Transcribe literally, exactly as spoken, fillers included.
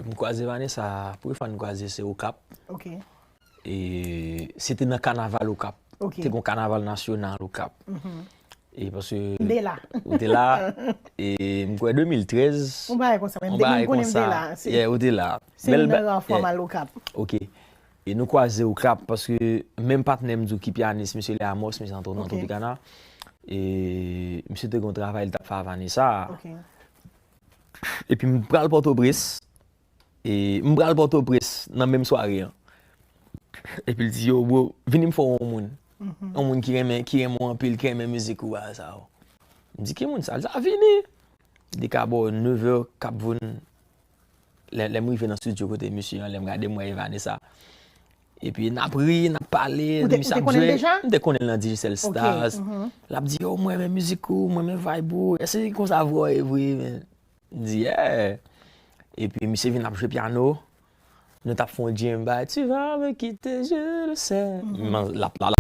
M kwaze Vanessa, premye fwa n kwaze se Okap. Ok. E se te nan kanaval Okap. Ok. Te gon kanaval nasyonal Okap. E paske M te la. Ou te la. E m kwè de mil trèz. Yon bagay konsa, men Yon m te bagay menm konnen m te konsa. La. Se Yeah, ou te la. se Bèl youn nan ba- ra fwa yeah. M al Okap. Ok. E nou kwaze Okap paske menm patnè m di w ki pyanis, misye Lè Amos, misye nan nan Ok. Tropicana. E misye te gon travay li t ap fè a Vanessa. Ok. Epi m pral Pòtoprens. E m pral Pòtoprens nan menm sware an. Epi l di, yo, bro, vini m fè w yon moun. Yon moun ki renmen, ki renmen w anpil, ki renmen mizik ou, bagay sa yo. M di, ki moun sa? L di, a, vini. Li ka bò nevè Cap Voun. Lè, lè m rive nan studio kote misye an, lè m gade m wè e Vanessa. Epi n ap ri, n ap pale, Ou te- misye ou te ap konnen l jwe. Deja? M te konnen l nan Digicel Stars. Mhm. L ap di, yo, mwen renmen mizik ou, mwen renmen vibe ou. Èske se konsa vre, vre, men? M di, yeah. Epi misye vin ap jwe pyano. Nou t ap fè yon jam bay, tu vas me quitter, je le sais. Men l ap la, l